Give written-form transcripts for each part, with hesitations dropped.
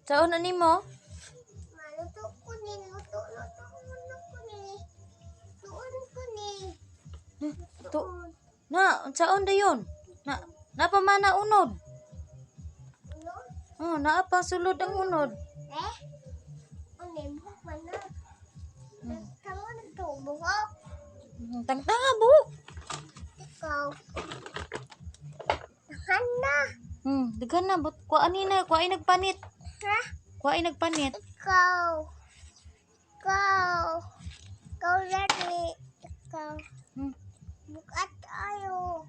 Saon na nimo? Maluto ko ni, luto, luto ko ko ni. Tuon ko ni. Tu na, unsaon dayon? Na, napamana unod. Ano? Oh, naa pa sulod ang unod. Eh? Ano yung buhok man na? Tama na to, buhok. Tangtanga buhok. Ikaw. Nakan na. Daghan na but kuan ni na, kuay nagpanit. Ha? Kuay nagpanit. Ikaw. Ikaw. Ikaw lagi. Ikaw. Bukat ayo.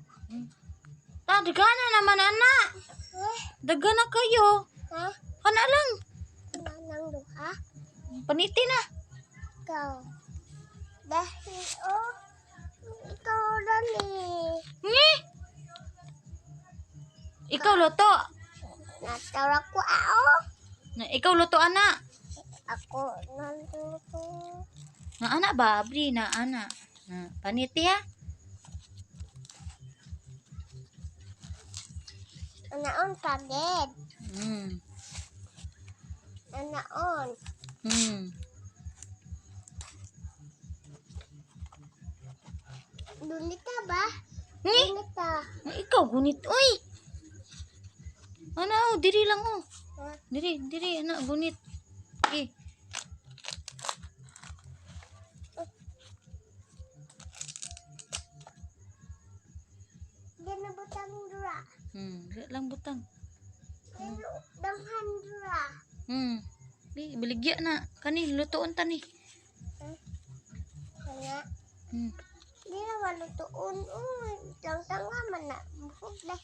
Ah, daghan na naman ana. Eh? Daghan na kayo. Ha? Kana lang. Nanang duha? Paniti na. Ikaw. Dahil oh. Ikaw dali. Ngi. Ikaw luto. Natawag ko ako. Na, ikaw luto ana. Ako nandito. Na ana ba, abri na ana. Na, paniti ha. Anaon pagid. Anaon. Dunita ba? Ngi. Dunita. Na, ikaw gunit oy. Ana oh, diri lang oh. Ha? Diri, diri ana gunit. Okay. Di na butang dura. Diri lang butang. Di na danghan dura. Di baligya na kani lutoon ta ni. Kaya, di na malutuon. Uy, tang-tanga man na. Buhok na.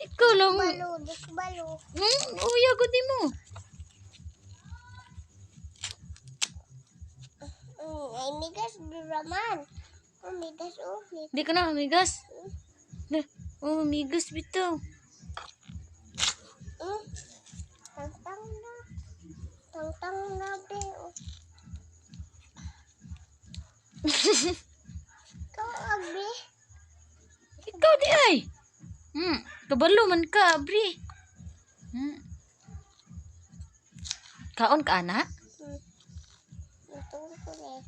Ikaw lang. Balo, di ko balo. Uya gud mo. Ay, migas dura man. Oh, migas oh. Di ka na migas. Na, oh, migas bitaw. Tang-tang na. Tang-tang na, be. Oh. Ikaw, abi. Ikaw di ay. Kabalo man ka, abri. Kaon ka ana? Lutuon ko na eh.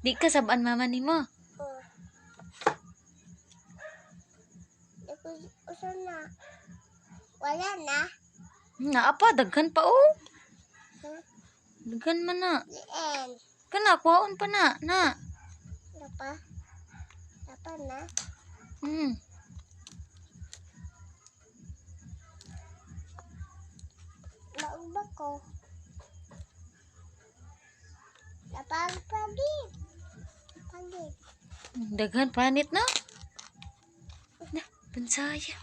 Di ka sabaan mama nimo. Oh. Di ko uso na. Wala na. Naa pa daghan pa oh. Huh? Daghan man na. The end. Kana kuhaon pa na, na. Napa? Napa na? Mauba ko. Napagpagid. Pagid. Daghan panit na. Na, pansaya.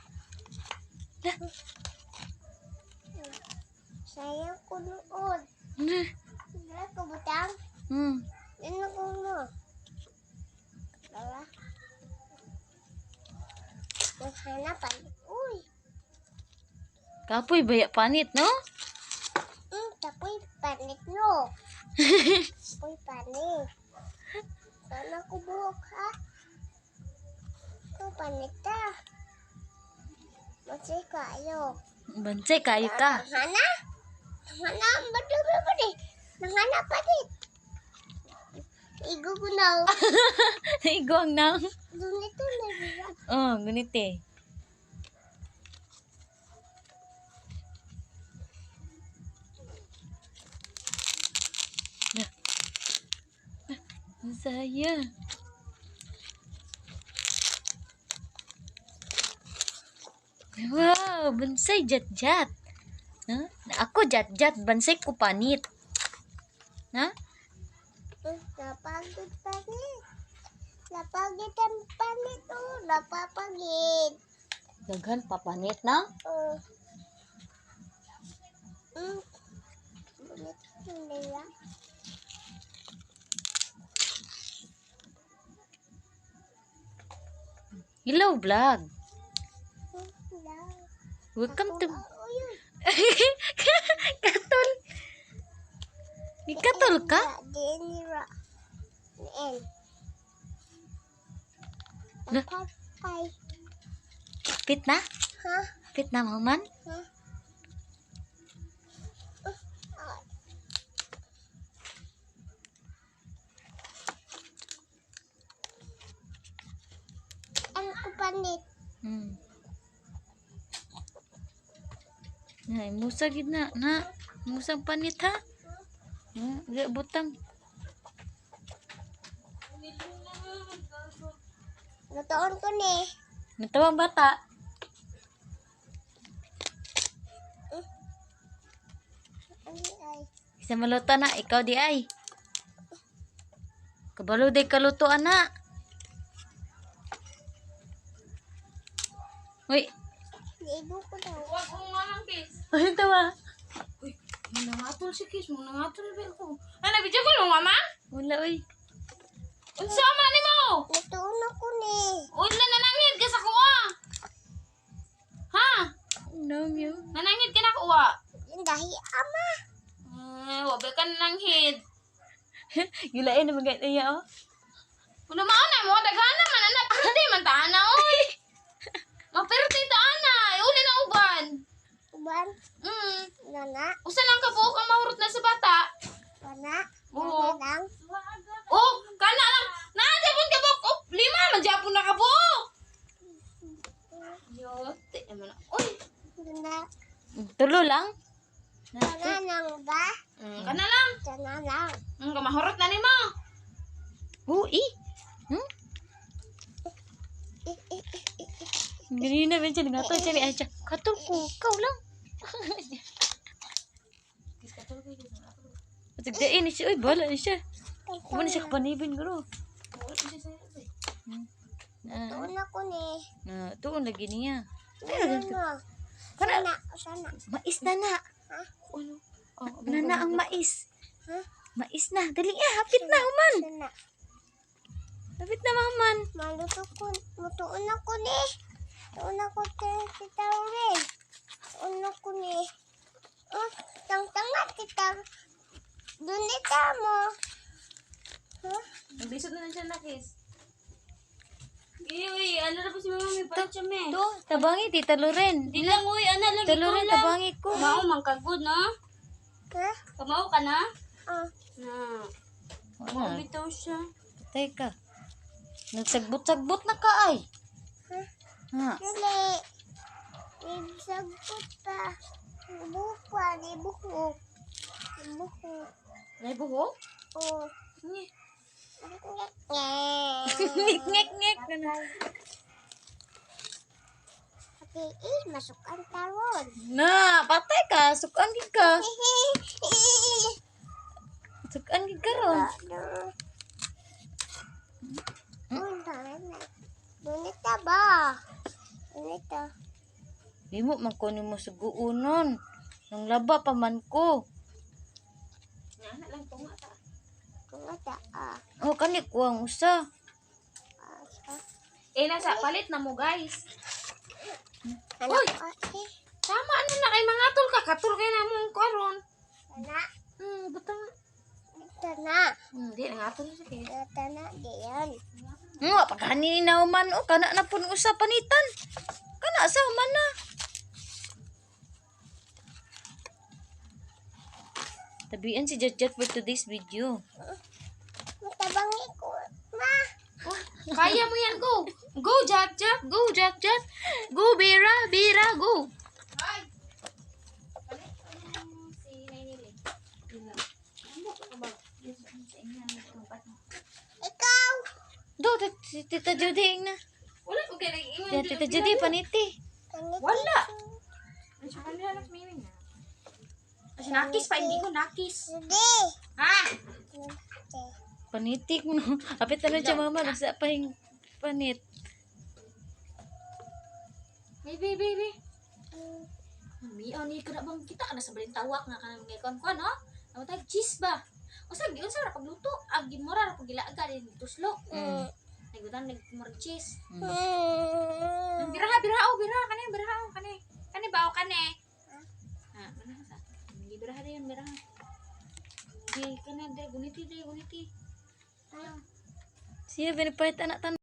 Na. Sayang ko noon. Na. Wala ko butang. Ano ko mo? Wala. Naghanap Uy! Kapoy baya panit no? Tapoy panit no. Tapoy panit. Sana ko buhok ha. Ko panit ta. Masay kayo. Bansay kayo ka. Nanghana? Nanghana? Ba't ba ba di? Nanghana pa di. Igo ko na. Igong nang. Doon ito na diba? Oh, ganit eh. Na. Na. Ang saya. Wow, bansay jat-jat. Huh? Ako jat-jat, bansay ko panit. Ha? Napagod panit. Napagod ang panit oh. Napapagid. Daghan papanit na? Oh. Bunit nila. Hello vlog. Hello. Welcome to Oh, yun. Katol. Ikatol ka? Di nira. N. Na. Napag Ay. Pit na? Ha? Pit na, mahuman? Ha? Ay. Ang kupanit. Ay, musa gid na. Na, musang panit ha. Di butang. Lutoon ko ni. Natawang bata. Ay, ay. Isa maluto na, ikaw di ay. Kabalo di kaluto ana. Uy, Libo ko daw. Huwag ko nga lang, Kiss. ay tawa. Uy, nangatol si Kiss. Nangatol ba ako? Ano, bidyo ko nung mama? Wala uy. Unsa man ni mo? Lutoon ako ni. Uy, nanangit ka sa kuha. Ha? No, mew. Nanangit ka na kuha. Dahi ama. Eh, wabe ka nananghid. Gilain na magay niya oh. Kung mauna mo, daghan naman, anak. Pirti man ta ana, oy. Mapirti ta ana. Uli na uban. Uban. Nana. Usa lang ka buok ang mahurot na sa bata. Kana. Oo. Kana lang. Oh, kana lang. Naa japon ka buok. Oh, lima man japon na ka buok. Yote naman na. Uy. Nana. Tulo lang. Kana lang ba? Kana lang. Kana lang. Kamahurot na nimo. Uy. Ganina ba siya ngatol siya ni Acha. Katol ko, ikaw lang. Tagdain ni siya, uy, bala ni siya. Kuma ni siya kapanibin guro. Na, Lutoon ako ni. na, tuon lagi niya. Ano? Kana, Sana. Sana. mais na na. Ha? Ano? Na na ang mais. Ha? Mais na. Dali ah, hapit na, human. Sana. Hapit na, mahuman. Maluto ko. Lutoon ako ni. Lutoon ako si Taurin. Lutoon ako ni. Oh, tangtanga tita. Dunita mo. Ha? Naglisod na lang siya na, Kiss. Uy, ano na po si mama? May palit siya, me. To, tabangi, Tita Loren. Di lang, uy. Ano lang, Tita Loren, tabangi ko. Kamao, man kagod, no? Ha? Kamao ka na? Ah. Na. Wala, Bitaw siya. Teka. Nagsagbot-sagbot na ka ay. Ha? Ha? Dali. Ibsagpot pa. Buka, di buhok. Di buhok. May buhok? Oh. Nye. Ngek, ngek, ngek. Pati eh, masuk ang taron. Na, patay ka. Sukan gid ka. Sukan gid ka ron. Dunita ba? Dunita. Limo man ko nimo suguonon. Nang laba pa man ko. Nga lang, tunga ta. Kung ata ah. Oh, kani ko ang usa. Ah, Eh, nasa palit na mo, guys. Ano? Uy! Eh, Tama, ano na kay mga tol ka. Katul kay na mong karon. Tana. Butang. Tana. Di, nangatol na siya. Kay. Tana, diyan. Pagkani na human oh, kana na pun usa panitan. Kana sa human na. Tabian si Jatjat for today's video. Matabangi ko. Ma! Oh, kaya mo yan, go. Go, Jat Jat. Go, Jat Jat. Go, Bira. Bira, go. Ikaw! Do, si Tita Judy ing na. Wala ko kaya nag-ingon. Ya, Tita Judy, paniti. Kaniti. Wala. Nakis pa, hindi ko nakis. Hindi. Ha? Hindi. Paniti ko no. Apit na siya mama, nagsa pa yung panit. Baby, baby. Mami, oh, ni kana bang kita kana sa balintawak nga kanang mga kon kon, no? Ang tag cheese ba? Usa gi unsa ra pagluto, ag gimura ra pag gilaga din tuslo. Nagutan nag murag cheese. Biraha, biraha, oh, biraha kani, biraha oh, kani. Kani ba oh, kani? Ha, mana sa? Hindi biraha dayon, biraha. Di kana dre guniti dre guniti. Siya binipalit anak tan.